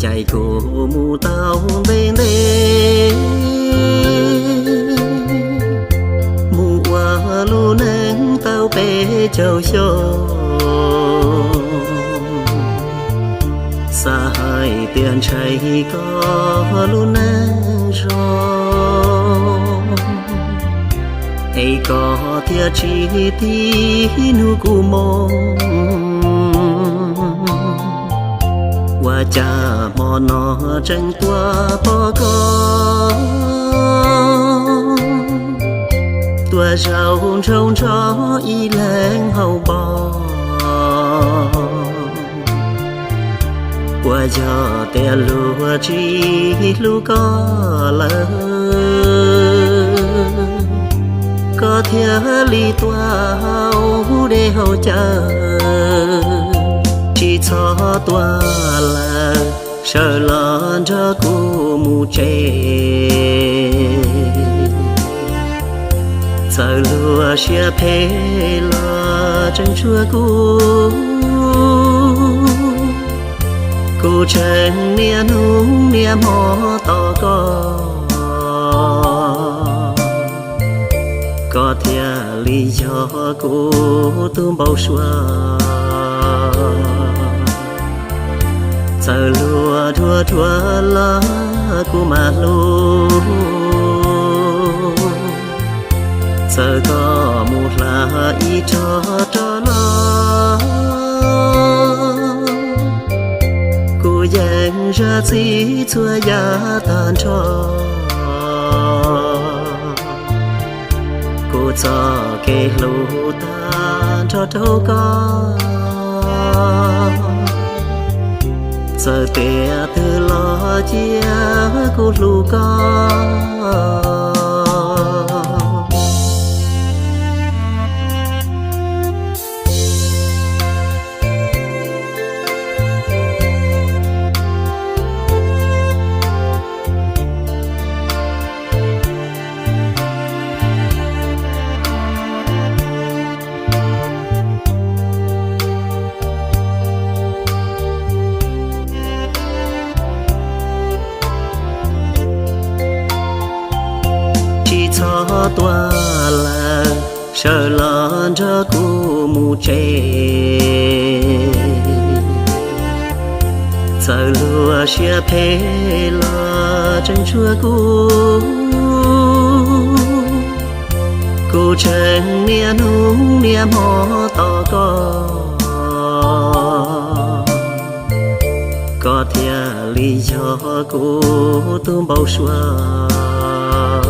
Cais kuv mus tau ntev ntev, mus ua lub neej tau peb caug xyoo. Xav hais tias ntshai koj lub neej zoo, es koj thiaj tsis tig hnub kuv moo. Ua cas hmo no tseem tuaj pom koj, tuaj zaum nraum nrog ib leeg haus npo. Puas yog tias luag tsis hlub koj lawm, koj thiaj li tuaj haus dej haus cawv? Tsis txhob tuaj lawm, sawv los nrog kuv mus tsev. Txawm luag siab phem los tseem tshuav kuv, kuv tseem niaj hnub niaj hmo tos koj. Koj thiaj li yog kuv tus npau suav. Txawm luag dhuav dhuav los kuv mam hlub, txawm koj mus hla ib rog rov los, kuv yeej zam txim txhua yam tag nrho. Kuv txoj kev hlub tag nrho rau koj, txawm tias twg los cia kuv hlub koj. Tsis txhob tuaj lawm, sawv los nrog kuv mus tsev. Txawm luag siab phem los tseem tshuav kuv, kuv tseem niaj hnub niaj hmo tos koj. Koj thiaj li yog kuv tus npau suav.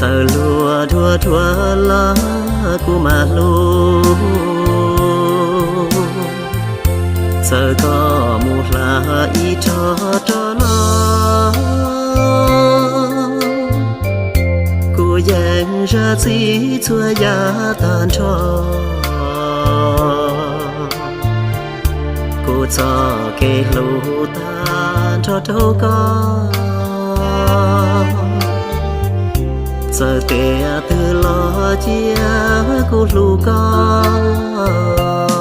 Txawm luag dhuav dhuav los kuv mam hlub, txawm koj mus hla ib rog rov los, kuv yeej zam txim txhua yam tag nrho. Kuv txoj kev hlub tag nrho rau koj, txawm tias twg los cia kuv hlub koj.